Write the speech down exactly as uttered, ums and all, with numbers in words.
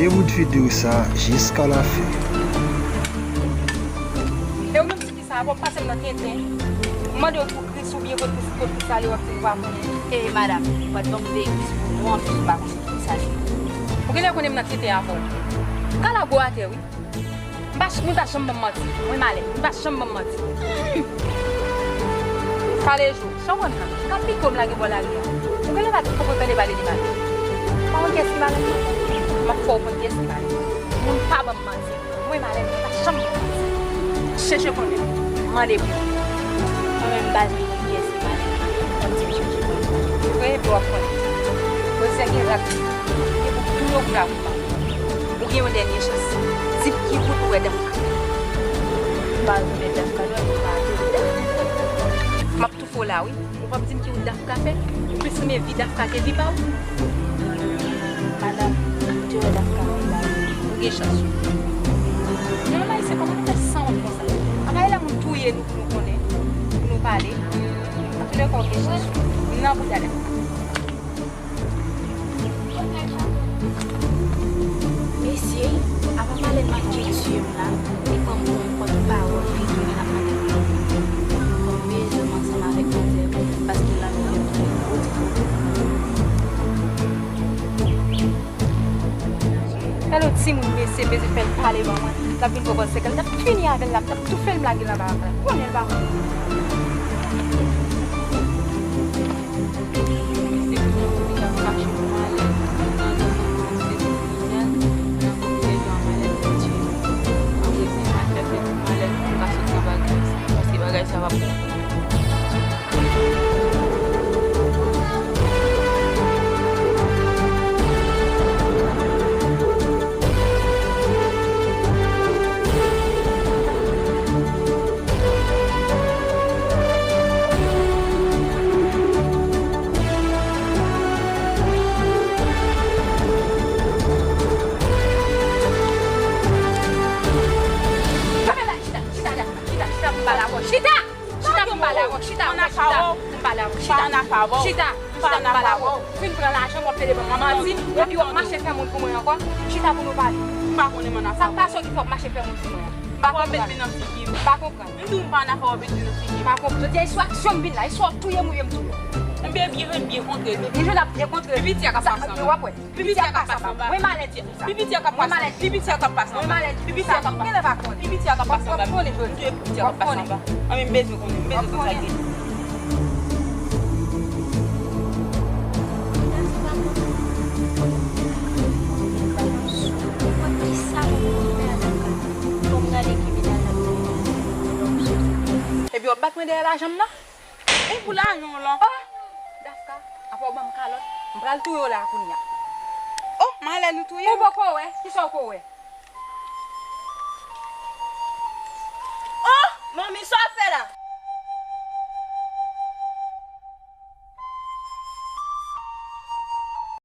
Gade bout videyo sa jiska lafen. E ou menm ti fi sa, w ap pase m nan tenten. M mande w pou Kris oubyen pou, pou, pou Kris ale, w ap di m pa konnen. E madanm, ou pa t ban m veye Kris pou mwen, anplis ou pa konnen Kris ale. Ou genlè konnen m nan tenten avè w. Kalago atè, wi. M pa ch-, mwen pa janm ban m manti. Mwen malè. Mwen pa janm ban m manti. Kalezo, sa w konn nan? Ka pike w m lage bò lari a. Ou genlè pa t poko tande pale de malè. Pa konn kiyès ki malè? M ap fè w konn kiyès ki malè. Moun pa ban m manti. Mwen malè, mwen pa janm ban m manti. Chèche konnen. Mande pou mwen. Mwen menm m pa janm konn kiyès ki malè. Kòmsi m chèche konnen. Vre, epi w ap konnen. Kozè gen rad. Gen pou tou yo pou la pou pa. Ou gen yon dènye chans. Di m ki wout ou wè Dafka. M pa renmen Dafka, non, m pa renmen Dafka. M ap tou fè w la, wi. Ou p ap di m ki wout Dafka fè? Ou plis renmen vi Dafka ke vi pa w? Madanm, ou te wè Dafka, wi, ba. Ou gen chans, wi. Yon nonm ayisyen, kòman nou fè sanwont konsa? Apa e lè moun touye nou pou nou konnen, pou nou pale? Antoulèka, ou gen chans, wi. M nan bouda Dafka. Mesye, apa malè m ap gen tiye m la, li pran m pou yon pòt pawòl, li tounen l ap pale pou mwen. Fò m bezwen m ansanm avèk manzè, paske la nou gen pou gwo ti pwoblèm. Gade yon timoun mesye, m bezwen fè l pale ban mwen, l ap vin pran kòd sèkèl, l ap fini avè l la, m t ap toufe l, m lage l anba lapla, konnen l pa konnen. Kanpe la, chita, chita, chita, chita, pou m pale avè w, chita! Chita pou m pale avè w, chita, chita pou m pale avè w, chita, chita, chita pou m pale avè w. Fin pran lajan m, w ap pede ban m manti, epi w ap mache fè moun pou mwen ankò. Chita pou nou pale. M pa konnen m annafè avè w. Sa k pase w ki fè w ap mache fè moun pou mwen an? M pa konprann. M pa konprann. M di w m pa annafè w ap met li nan figi m. M pa konprann. Jodi a, e sou aksyon m vin la, e swa w touye m oubyen m touye w. Ebyen, byen, byen kontre li. M jwenn ap byen kontre li. Pi piti a k ap pase anba. W ap wè. Pi piti a k ap pase anba. Mwen malèt pou sa. Pi piti a k ap pase anba. Mwen malèt pou sa. Pi piti a k ap pase anba. Pi piti a k ap pase anba. M touye pi piti a k ap pase anba. Anben, m bezwen konnen. M bezwen konn sa k gen. Epi w ap bat mwen dèyè lajan m nan? E pou lajan w lan? Oh! Dafka, apa w ban m kalòt? M pral touye w la kounye a. Oh, malè nou touye m. Ou poko wè? Kisa w ko wè?